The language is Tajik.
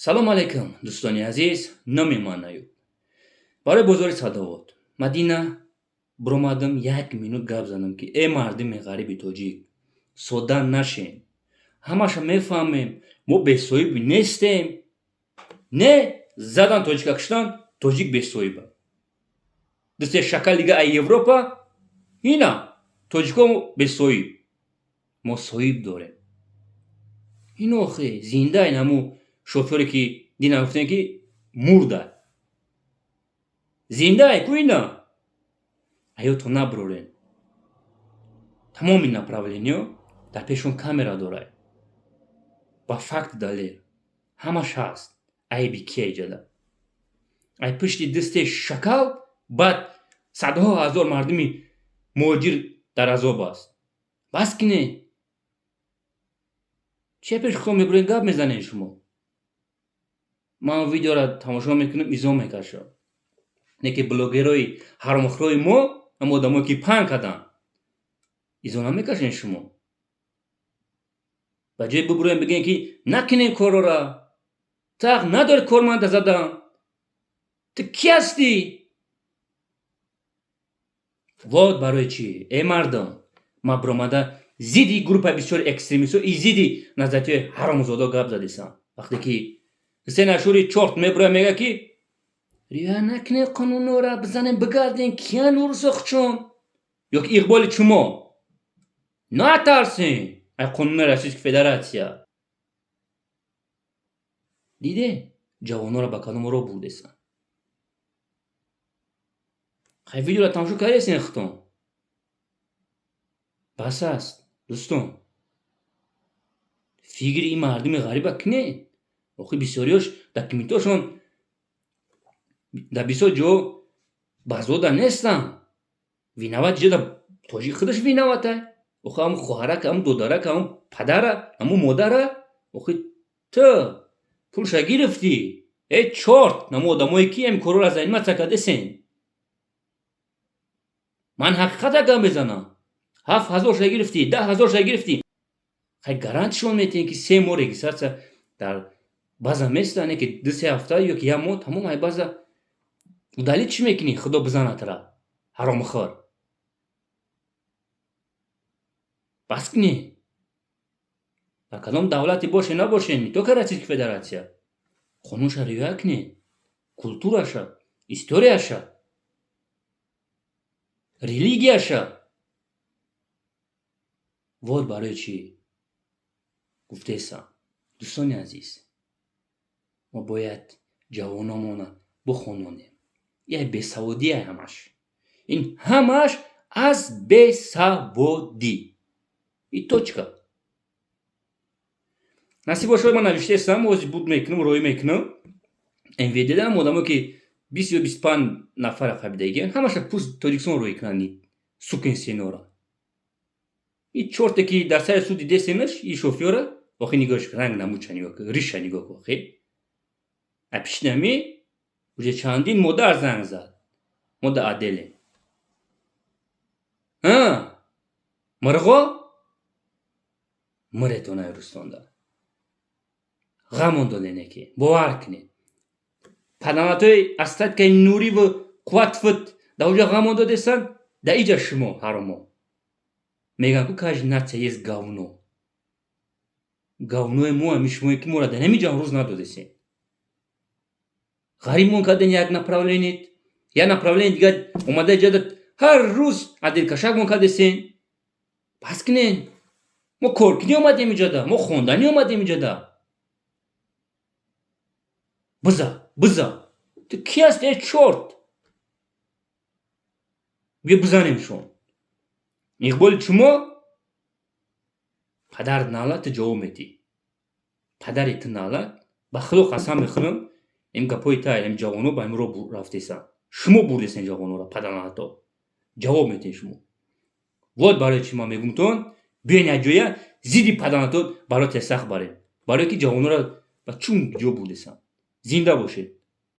Салом алейкум, дӯстони азиз. Номи ман Аюб. Барои бозори Садовод Мадина биромадам, як минут гап занам, ки э мардими ғариби тоҷик, содда нашем. Ҳамаша мефаҳмем, мо бесоҳиб нестем. Не задан тоҷика, куштан, тоҷик бесоҳиба. Дусте шакал дига ай Европа ина тоҷико бесоҳиб. Мо соҳиб дорем. Ин охе зинда, ин ҳаму шофёре, ки дина гуфтем, ки мурда, зиндаe ку. Ина ҳаёто наброрен. Тамоми направлениё дар пешон камера дорад, ба факт, далел ҳамаш ҳаст. Айби кия иҷада? Ай пушти дусте шакал баъд садҳо ҳазор мардуми муҳоҷир дар азоб аст. Бас кинед. Чия пеш худтон мебурен, гап мезанед шумо? Ман видеоро тамошо мекунам, изо мекашам. Не ки блогерои ҳаромхӯрои мо, ҳама одамое, ки паҳн карданд, изо намекашен шумо. Ба ҷои бибуроем, бигӯем, ки накунем корора, ту ҳақ надори корманда задан, ту кӣ ҳастӣ? Вот барои чӣ, э мардум, ман биромада зидди группаи бисёри экстремистҳо и зидди назарияҳои ҳаромзодо гап задисам. Вақте ки Ҳусейн Ашури чорт мебурояд, мегӯяд, ки риоя накунед қонунора, бизанем, бигардем, киян урусохчон ё ки Иқболи Чумо, натарсем ай қонуни Российской Федерация. Дидем, ҷавононро ба кадом роҳ бурдесанд. Хай, видеоро тамошо кардесен худтон. Бас аст, дӯстон. Фикри ин мардуми ғариба кунед. Охи бисёриёш документошон дар бисёр ҷо базода нестанд. Виноват ҷода тоҷик худаш виновата. Охи ҳамун хоҳарак, ҳамун додарак, ҳамун падара, ҳамун модара. Охи ту пулша гирифтӣ, э чорт. Намо одамое ки ҳамин корро заниматься кардесен, ман ҳақиқата гап мезанам. 7000-ша гирифтӣ, 10 000-ша гирифтӣ, хай гарантишон метиҳем, ки 3 моҳ регистрация дар база места, не ки 2-3 ҳафта ё ки як моҳ, тамом, ай база удалить. Чӣ мекунӣ? Худо бизанатра, ҳаромхӯр. Бас кунед. Дар кадом давлате боше набоше, не только Российская Федерация, қонунша риоя кунед, культураша, историяша, религияша. Вот барои чӣ гуфтесам, дӯстони азиз, мо бояд ҷавономона бихононем. Як бесаводия ҳамаш, ин ҳамаш аз бесаводӣ и точка. Насиб бошад, ман навиштаестам, ози буд мекунам, роӣ мекунам МВД дам. Одамо, ки 20 ё 25 нафара қабидагиян, ҳамаша пуст Тоҷикистон роӣ кунанд, сукин сенора. И чорте, ки дар сари суд дидесенаш, и шофёра, охи нигоҳш, ранг намуча нигоҳ, риша нигоҳ ку. Охи апишнами уже чандин модар занг зад. Мо дар отделем мирғо миретонай рустонда ғамон додене, ки бовар кунед, падаматҳои остаткаи нуриву қувватфут дар оҷа ғамон додестанд. Дар иҷа шумо ҳаромо мегӯянд ку: «Каждая нация есть говно». Говнои мо ҳами шумое, ки моро дар ҳамин ҷо рӯз надодесем, ғарибмон карден. Як направление, як направление дигар омада иҷода ҳар рӯз адилкашакмон кардесен. Бас кунен. Мо коркунӣ омадем иҷода, мо хонданӣ омадем иҷода. Биза, биза, ту кӣ ҳасти, э чорт? Биё бизанемшон. Иқболи шумо падарат налат, ту ҷавоб медиҳӣ. Падари ту налат. Ба Худо қасам мехӯрам, ин гапҳои та ин ҷавоно ба ин роҳ рафтесанд. Шумо бурдесен ҷавонора, паданалато, ҷавоб медиҳед шумо. Вот барои чӣ ман мегӯмтон: биёен якҷоя зидди паданалато барои сахт барем, барое ки ҷавонора ба чун ҷо бурдесанд. Зинда бошед.